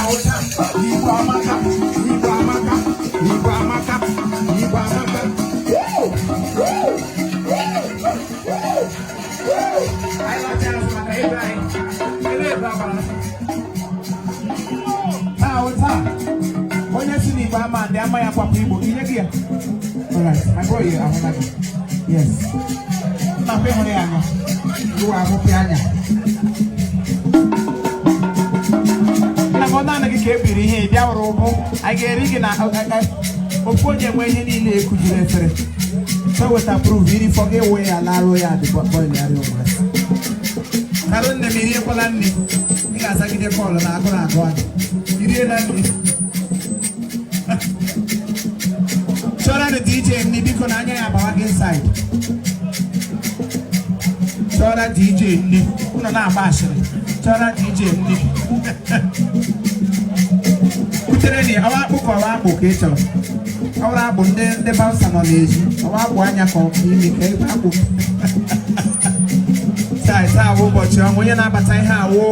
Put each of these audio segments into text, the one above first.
Taa taa, Igbo amaka, Igbo amaka, Igbo amaka, Igbo amaka. Woo! Woo! Woo! Woo! Woo! Anyị na-achọ azụ maka ebe anyị. Ebe ebe agbara ọsọ. Taa taa, onye si n'Igbo ama ndị ama ya kwapụ Igbo, inye gị ya. Alright, my boy, ahụla gị. Yes. Nna kwe hụrụ ya anya. Iwe ahụpị anya. Nna m, ọ naanị gị ka e biri ihe ị bịa wụrụ ụbụ anyị ga-eri gị na ofu onye nwe ihe niile ekujuru efere. So weta proof iri fọ gị wee ya laruo ya dị bọịlụ ya ụmụazị. Karụ nne m, iriekwala nri. Ị ga-azagide call na agụrụ agụ anyị. Iriela nri. Chọrọ the DJ nri, biko, na anya ya agbawa gị inside. Chọrọ DJ nri. Ụnọ na-agba asịrị. Chọrọ DJ nri. Kutere ni ọwa akpụ ka ọwa akpụ ka ị chọrọ. Ọwụrụ akpụ, ndị bouncer nọ n'ezi. Ọwa akpụ anya ka ọ ka imi ka ebe akpụ. Taa taa bụ ụbọchị ọnwụ onye na-abata ihe awụ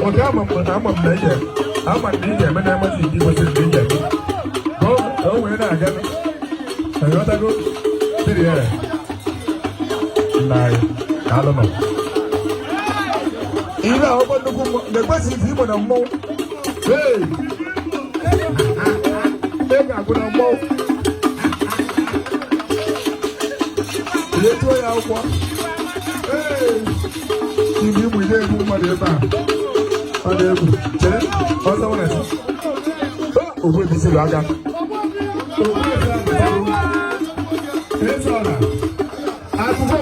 Ọ̀gá, ama m na ị ama na ị ga-eme na amasị nke kwesịrị na ị ga-eme ka o wee na-aga. Ịghọtago siri ya nna anyị, daalụ nọ. Ihe a ọgbọ nnukwu mmụọ na-ekwesịghị ife Igbo na mmọnwụ. Hey! Ị ga-agụ na mmọnwụ. Etuo ya akwụkwọ. Ee! Ibi ịmụ ihe egwu mmadụ ebe a. Ọ dị egwu. Chere, ọzọ nwere sị. Ogbu ebisiri aka. Ogbu ebisiri aka. Eze ọra. Akụkọ.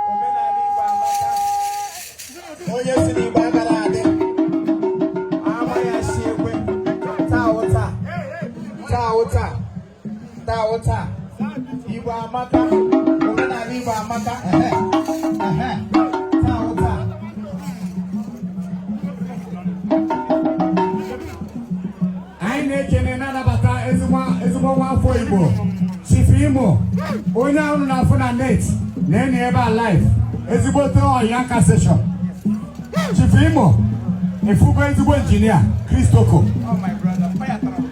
Omenala Igbo amaka. Onye si n'Igbo agara adị ama ya si ekwe. Taa wụ taa, taa wụ taa, taa wụ taa. Igbo amaka, omenala Igbo amaka. Ehe, ehe. Taa wụ taa. Anyị na-ekene, na-anabata ezigbo nwa afọ Igbo, Chief Imo, onye ahụ na-afụ na net na-enyi ebe a live, ezigbote ọya session. Chief Imo efugo, ezigbo injinia Christopher. Oh my brother, fire tọrọ.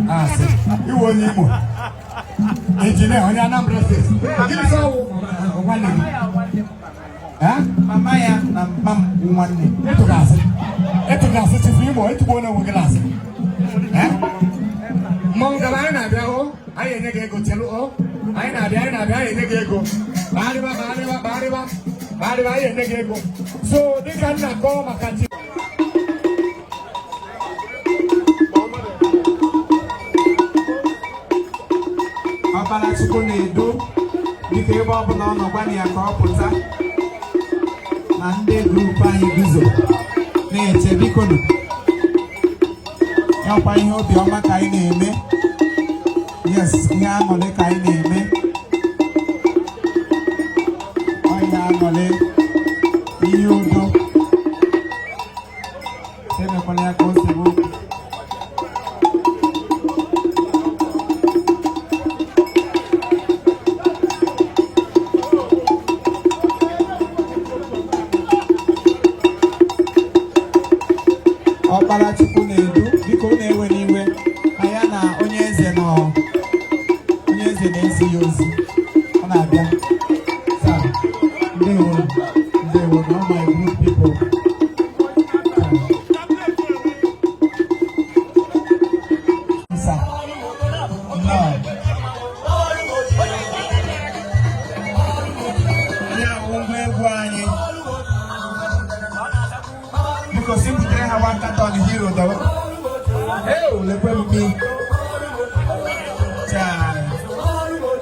Asị iwe onye Imo, injinia onye Anambra State. Gịnị sọ ọwụ nwanne gị? Eh? Mama ya na mma m bụ nwanne. Ịtụgasị, ịtụgasị, Chief Imo, ịtụgbuo onwe gị lasị. Eh? Mmọnwụ gaba, anyị na-abịa o, anyị enye gị ego. Chelu o, anyị na-abịa, anyị na-abịa, anyị enye gị ego. Bagharịba, bagharịba, bagharịba, bagharịba, anyị enye gị ego. So dịka nna kọọ maka chi. Ọkpara Chukwu na-edu, biko, ebe ọ bụla ọ nọ, gwana ya ka ọ pụta na ndị group anyị guzo na-eche. Biko nụ, ya ihe obiọma ka anyị na-eme. Yes, ihe aṅụrị ka anyị na-eme. Ọ ihe aṅụrị, ihe udo. Emekwala ya ka o sebe okwu. Ọkpara Chukwu na-edu, biko, unu ewe n'iwe na ya na onye eze nọ, onye eze na-ezi ya ozi, ọ na-abịa. Sir, ndewo, ndewo na all my good people. Sị m butere ha one carton Hero dọwa. Ee, lekwe m mi. Chai.